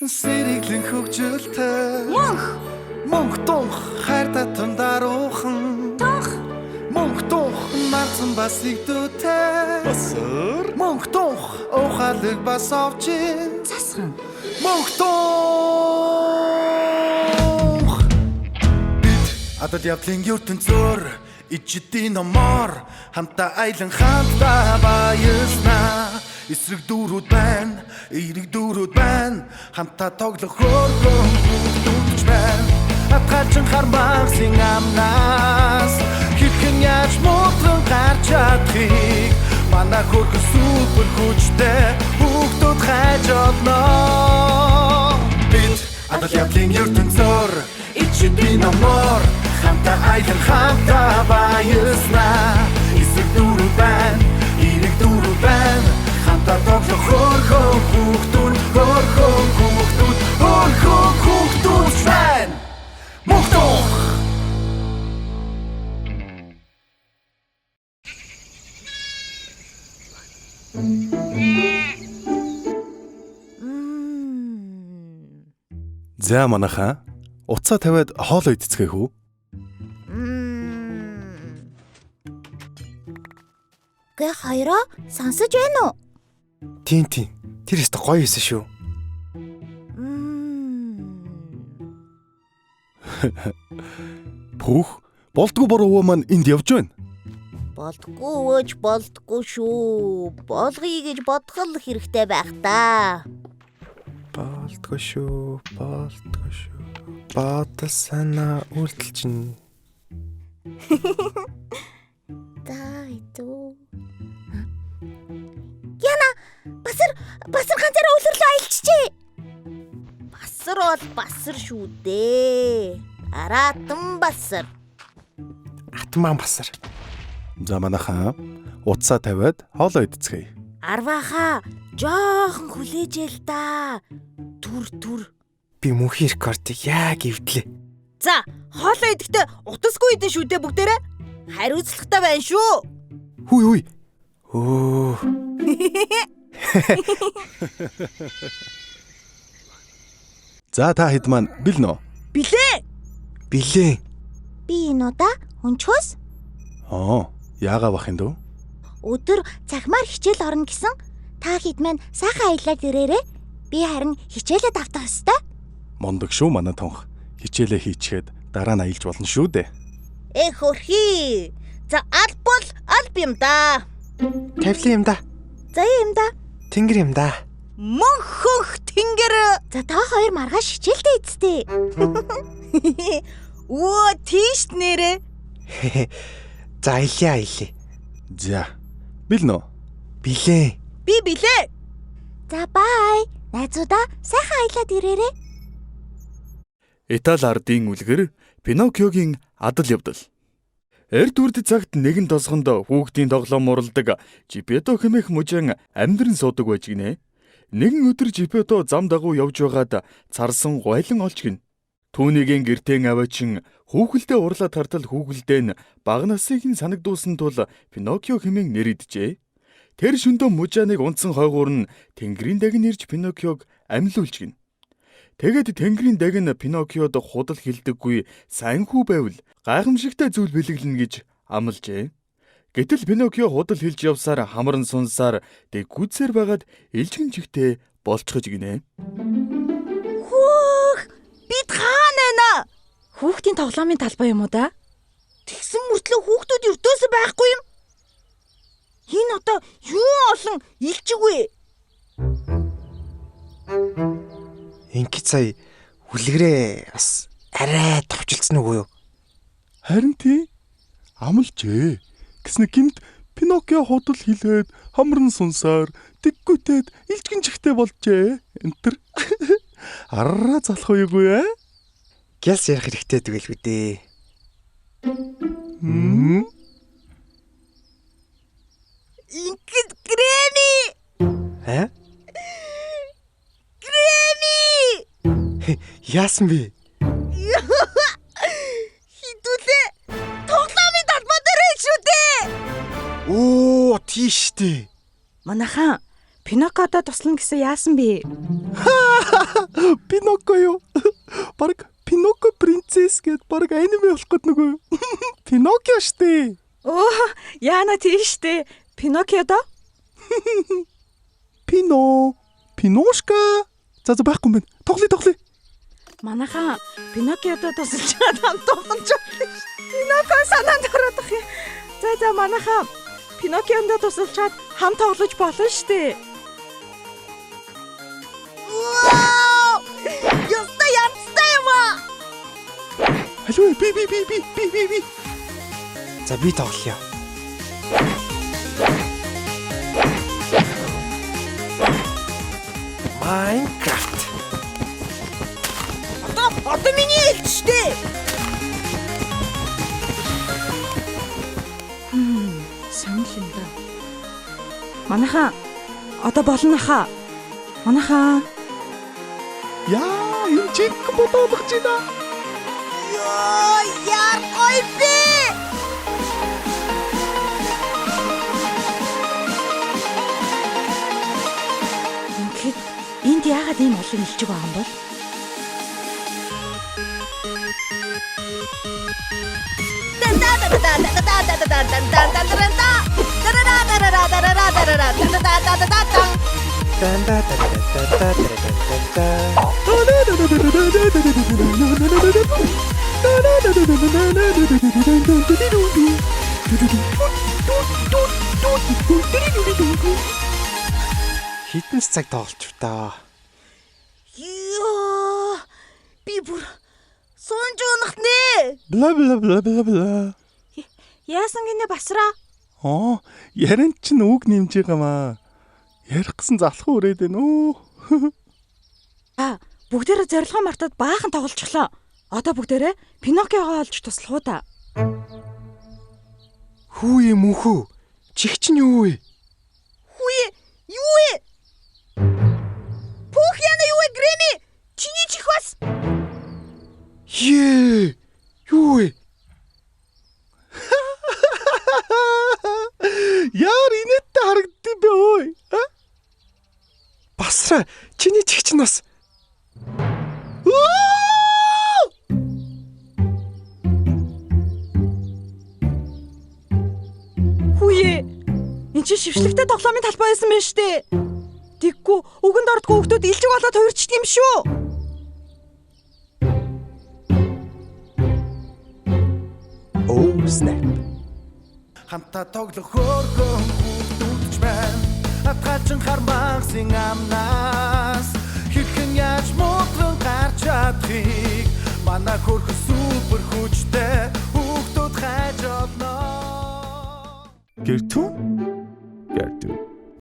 Сэргэлэн хөгжилтэй. Мөнх. Мөнх тунх хайр татам даруухан. Тунх. Мөнх тунх марцан бас игдүүтэй. Басар. Мөнх тунх ухаалаг бас овчин. Засхан. Мөнх тунх. Бид адал явдлын ертөнцөөр ичдийн номоор хамтаа аялан хамтдаа баяснаа. Эсрэг дүүрүүд байна, эерэг дүүрүүд байна. Хамтаа тоглох хөөрхөн хүүхдүүд ч байна. Атгалчин хармагсын амнаас хэрхэн яаж муутран гарч чадахыг манай хөөрхөн супер хүчтэй хүүхдүүд хайж олно. Бид адал явдлын ертөнцөөр ичдийн номоор хамтаа аялан хамтаа баяснаа. Эсрэг дүүрүүд байна, эерэг дүүрүүд байна. Хамтаа тоглох хөөрхөн хүүхдүүд, хөөрхөн хүүхдүүд, хөөрхөн хүүхдүүд ч байна. Мөнх тунх. За манайхаа утсаа тавиад хоол идцгээх үү? Гэ хоёроо сонсож байна уу? Тийм тийм. Тэр өстө гоё байсан шүү. Пүүх, болдгоо бор өвөө маань энд явж байна. Болдгоо өвөөж болдгоо шүү. Болгоё гэж бодох л хэрэгтэй байх та. Болдгоо шүү. Болдгоо шүү. Бодол санаа үйлдэл чинь. За хэцүү. Яна, басар басар ганцаараа өлөрлөө аялчихжээ. Басар бол басар шүү дээ. Араатан басар. Атман басар. За манайхаа утсаа тавиад хоолоо идцгээе. Арвааха, жоохон хүлээж л да. Түр түр. Би мөнхийн рекордыг яг эвдлээ. За, хоолоо идэхдээ утасгүй идэн шүү дээ бүгдээрээ. Хариуцлагатай байна шүү. Хүй хүй. Өө. За та хэд маань бэлнэ үү? Билээ. Билээ. Би энэ удаа өнчхөөс Аа, яагаа бах юм дөө? өдөр цахимаар хичээл орно гэсэн. Та хэд маань сайхан аялаад ирээрээ. Би харин хичээлээ давтах ёстой. Мундаг шүү манай тунх. Хичээлээ хийчихэд дараа нь аялж болно шүү дээ. Э хөрхий. За аль бол аль юм да. Тавлын юм да. За юм да. Тэнгэр юм да. Мөнх хөнх тэнгэр. За та хоёр маргааш хичээлдээ эцтэй. Өө тийш нэрээ. За аялья аялья. За. Бэлнэ үү? Билээ. Би билээ. За бай. Найзуудаа сайхан аялаад ирээрээ. Итали ардын үлгэр Пиноккиогийн адал явдал. Эрд үрд цагт нэгэн тосгонд хүүхдийн тоглоом уралдаг Жипето хэмээх мужийн амьдран суудаг байж гинэ. Нэгэн өдөр Жипето зам дагуу явж байгаад царсан гуайлан олж гин. Түүнийг гэртээ аваачин хүүхэлдээ урлаад тартал хүүхэлдээ нь бага насыг нь санагдуулсан тул Пиноккио хэмээн нэрийджээ. Тэр шөндөө мужааныг унтсан хойгуур нь тэнгэрийн дагин ирж Пиноккиог амьлуулж гин. Тэгээд тэнгэрийн дагин Пиноккиод худал хэлдэггүй сайн хүү байвал гайхамшигтай зүйл бэлэглэнэ гэж амлажээ. Гэтэл Пиноккио худал хэлж явсаар хамран сунсаар дэггүйцээр байгаад илжигэн чигтээ болцгож гинэ. Хөөх бид хаана байна? Хүүхдийн тоглоомын талбай юм уу да? Тэгсэн мөртлөө хүүхдүүд ертөөсөө байхгүй юм. Энэ одоо юу олон илжиг вэ? Инки сая үлгэрээ бас арай товчилсан үгүй юу? Харин тий. Амлжээ. Гэснэ гинт Пиноккио худал хэлээд хамран сунсаар тэггүйтэд илжгэн чихтэй болжээ. Энтер. Араа залах үегүй ээ? Гялс ярих хэрэгтэй гэлгүй дээ. Ингээд Греми! Аа? Греми! Яасан бэ? Хідүүлээ. Тоглоомын талбай дээр байж шүү дээ. Оо, тийш дээ. Манайхан Пиноккиодоо туслана гэсэн яасан бэ? яг аниме болох гээд нөгөө Пиноккио штэ. Оо, яана тийм штэ. Пиноккио доо? Пино, Пиношка. За за байхгүй юм байна. Тоглоё тоглоё. Манайхан Пиноккиодоо тусалж чад хамт тоглож байна шүү. Пиноккио санаанд ороод ах юм. За за манайхан Пиноккиондоо тусалчаад хамт тоглож болно штэ. Вау! Ёстой янзтай юм аа. Алив би би би би би би би. За би тоглоё. Minecraft. Одоо миний ээлж штэ. Сонирхол юм да. Манайхан одоо болно хаа. Манайхан Яа, энэ жинхэнэ бодоолгож байна. Йоо, яар гоё бэ. Ингээд энд яагаад ийм олон илчиг байгаа юм бол? Дан да да да да да да да. Хитэн ч цаг тоглолч та. Йоо, би бүр сунж унах нэ. Бла бла бла бла бла. Яасан гинэ басраа? Аа, яриан чинь үг нэмж байгаамаа. Ярих гэсэн залхуу үрээд байна өө. Аа, бүгдээрээ зорилгоо мартаад баахан тоглолцглоо. Одоо бүгдээрээ Пиноккиогоо олж туслах уу та? Хүү юм мөнхөө. Чих чинь юу вэ? Хүүе, юу вэ? Пүх яна юу вэ, Греми? Чиний чих бас. Ее! Юу вэ? Яар инээдтэй харагддсан бэ ой. Басраа, чиний чих чинь бас Хүүе. Энд чинь шившлэгтэй тоглоомын талбай байсан байх штэ. Тэггүй үгэнд ордгоо хүүхдүүд илжиг болоод хувирчдаг юм шүү. Oh snap. Хамтаа тоглох хөөрхөн хүүхдүүд ч байна. Атгаалчин хармагсын амнаас хэрхэн яаж мудран гарч чадахыг манай хөөрхөн супер хүчтэй хүүхдүүд хайж олно. Гэртүн Гэртүн.